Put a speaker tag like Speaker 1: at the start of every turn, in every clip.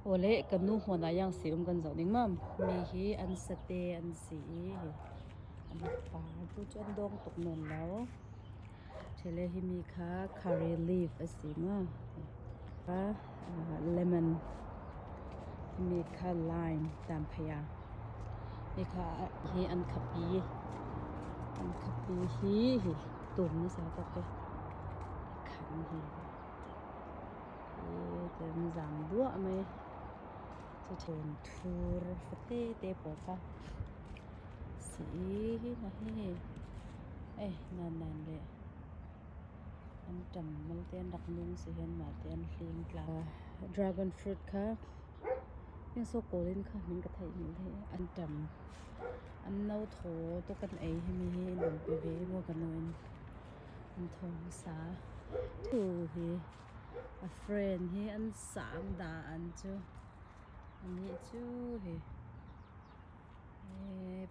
Speaker 1: Awle kan nu hmuan ah yang si um kan zoh ning mam. Mi hi an sate an si i an pa tu cu an dawng tuk nawn lo. Thele hi mi kha curry leaf a si ma. Lemon mi kha lime tamphaya. Mi kha hi an khapi. An khapi hi hi tum na sa tok hi. Khan hi. Kan zam duah mai. Cucun thur fate te pawl kha si na hi eh nan nan le an ṭam mal te an rak nung si hin mah te an hling tla. Dragon fruit kha in so kawl in kha min ka theih mi le an ṭam an no thaw tuk kan ei hi mi hi in pe ve maw ka nu in an thaw hmasa. Tu hi A friend hi an sang dah an cu. Anih cu hi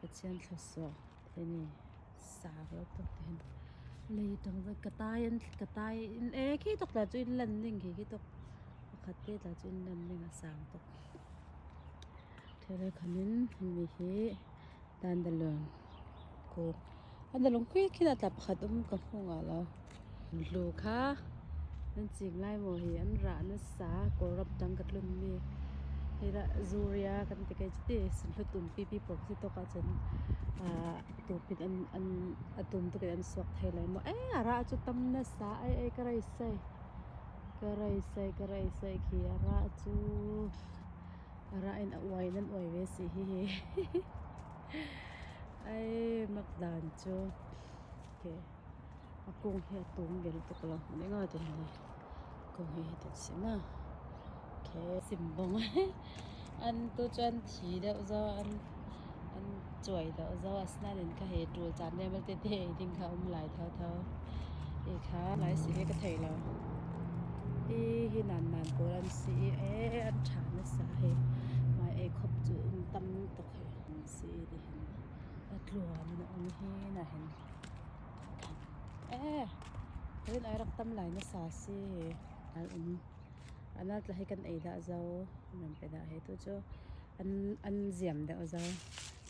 Speaker 1: Pathian thluachuah timi sang lo tuk ti hin leitang cu ka tai in ka tai in e khi tuk tla cu in lan ding khi khi tuk pakhat te tla cu in lan ding a sang tuk. Thil khan in mi hi dandalung kung dandalung khi khi tla pakhat um ka hmu nga lo. Hlu kha nan cing lai maw hi an rah nasa Kawlram tang ka tlun mi hi dah Zuria kan ti kai cuti sunhlutum pipi pawl khi si tuk ahcun tupin an an a tum tuk in an suak thai lai maw eh a rah cu tam nasa ai ai ka rei sai ka rei sai ka rei sai khi a rah cu a rah in a uai nan uai ve si hi hi ai mak dan cu okay. A kung hi a tum bel tuk lo hmun eng a ti ni kung hi heti an si ma okay simbawng an tu cu an thi deuh zo an an cuai deuh zo asinain ka hei ṭul caan le malte te ei ding kha um lai thotho i kha lai si hi ka thei lo hi hi nan nan pawl an si i e an ṭha nasa hi mai ei khop cu um tam tuk hi an si ti hin a tluan in a um hi na hin Eh, rin ai rak tam lai na sa si. Al um. Anal tla hi kan ei dah zo. Nan pe dah he tu cu an an ziam deuh zo.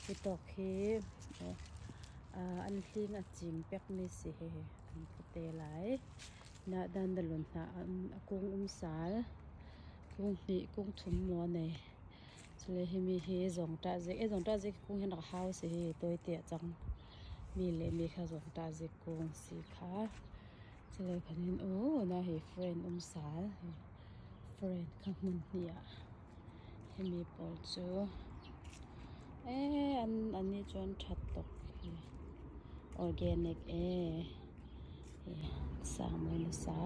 Speaker 1: Hi tawk hi an hling a cing pek mi si hi an te lai. Na dan dalun hna a kung um sal. Kung hnih kung thum mo nei. Cule himi hi zawngṭah zik e zawngṭah zik kung hin rak hau si hi tawi te cang mi le mi kha zawngṭah zik kung si kha cule khan hin u na hi friend um sal friend kha hmun hnih ah himi pawl cu e an an nih cun ṭhat tuk hi organic e sang mawi nasa.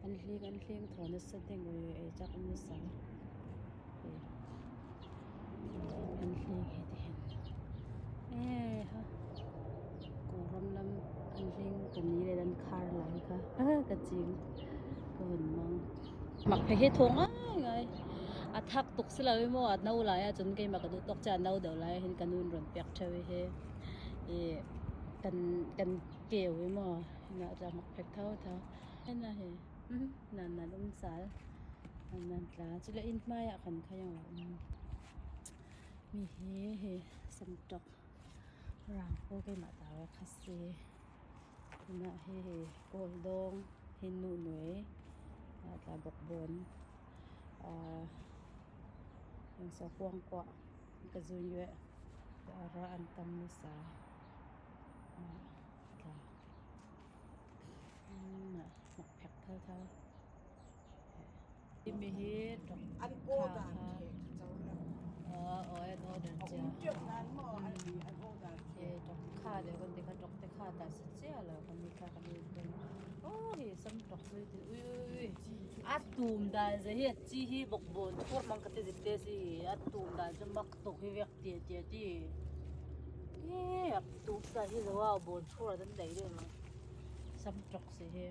Speaker 1: An hling an hling thaw nasa ding ui ei chak um nasa. An hling hi ti hin. Eh ha. Kawlram lam an hling kan ni le an khar lai kha. Ka ching. Ka hun mang. Mak phe hi thong ngai ngai. A thak tuk si lo i maw a no lai ahcun keimah ka duh tuk ca no deuh lai hin ka nun ron pek ṭheo i hi. I kan kan keu i maw na tla mak phek tho tho. Na hi nan nan um sal nan nan tla cule inn hmai ah khan kha yang lo um mi hi hi samtok rang po keimah ta wa kha si na hi hi kawl dong hi nu nuai tla bok bon yang so kuang kwa ka zun yue ra an tam ni sa tla Mak phek thotho. Mi hi
Speaker 2: An order the cho la.
Speaker 1: An order
Speaker 2: chia. Um tiap nan mo an an order
Speaker 1: the. Tok kha de kan ti kha tok te kha ta si chia lo kan mi kha kan mi kun. Oh hi sam tok zui ti ui ui. A tum dan ze hi chi hi bok bon thur mang ka te zit te si a tum dan chu mak tuk hi vek tia tia ti. E tuk sa hi lo a bon thur dan dei de ma. Sam tok si hi.